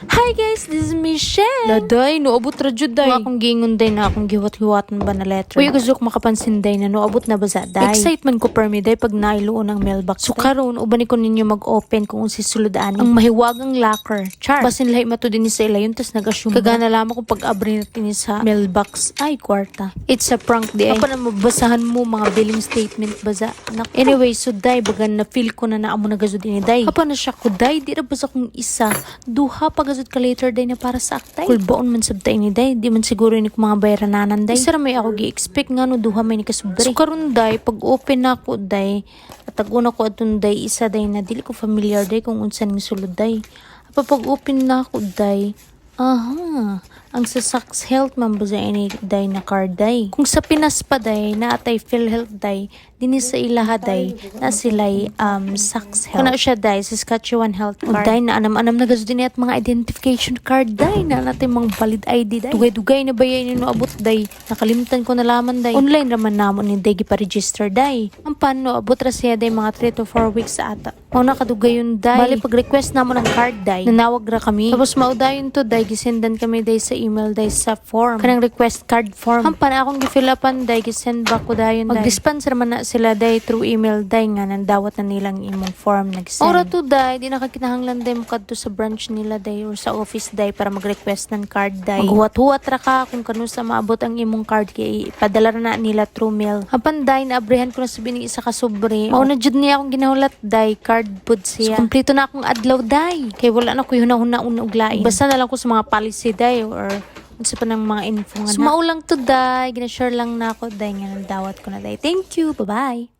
Hi guys, this is Michelle. Laday, noabot ra jud day. Nga akong giingon day na akong gihuwat-huwatan ba na letter. Uy, gusto ko makapansin day na noabot na ba sa day. Excitement ko permi day pag nailuon ang mailbox. So karon uban ko ninyo mag-open kung unsi sulod ani. Ang mahiwagang locker. Char. Basin lahi mato din ni sa ilayon tas nag-assume. Kagana lamang kung pag-abri natin ni sa mailbox. Ay, kwarta. It's a prank di ay. Apa na mabasahan mo mga billing statement baza. Naku. Anyway, so day bagan na feel ko na naamo na gazud ini day. Apa na siya ko day, di ra basta kung isa, duha pa gazud ka later day na para sa aktay. Kulbaon man sabta ini day, di man siguro ini ko mga bayrananan day. Isa ra may ako gi-expect nga no duha may ni kasubre. So karon day, pag open na ako day, at tag-una ko atong day isa day na dili ko familiar day kung unsa ning sulod day. Apa pag open na ako day, aha, ang sa Sax Health man ba sa ini day na card day. Kung sa Pinas pa day, naatay PhilHealth day, dinhi sa ilaha day, na sila'y Sax Health. Kuna siya day, Saskatchewan Health Card. Day na anam-anam na gazud din at mga identification card day, na natin mga valid ID day. Dugay-dugay na ba yan abot day? Nakalimtan ko na laman day. Online raman namo ni day gipa-register day. Ang paano, abot ra siya day mga 3 to 4 weeks ata. Mao na kadugay yun day. Bali pag request namo ng card day, nanawag ra kami. Tapos maudayon to day, gisendan kami day sa email day sa form. Kanang request card form. Hampan akong gi-fill upan day, gisend back ko dayon day. Mag-response ra man na sila day through email day nga nandawat na nilang imong form nag-send. Ora to day, di na ka kinahanglan day mo kadto sa branch nila day or sa office day para mag-request ng card day. Maghuwat-huwat ra ka kung kanusa maabot ang imong card kay ipadala ra na nila through mail. Hapan day naabrihan ko na sa bining isa ka sobre. Mao na jud niya akong ginahulat day, card pud siya. So, kompleto na akong adlaw day. Kay wala na ko hunahuna og lain. Basta na lang ko sa mga policy day or unsa pa ng mga info nga na. So, mao lang to day, gina-share lang na ako day nga nandawat ko na day. Thank you. Bye-bye.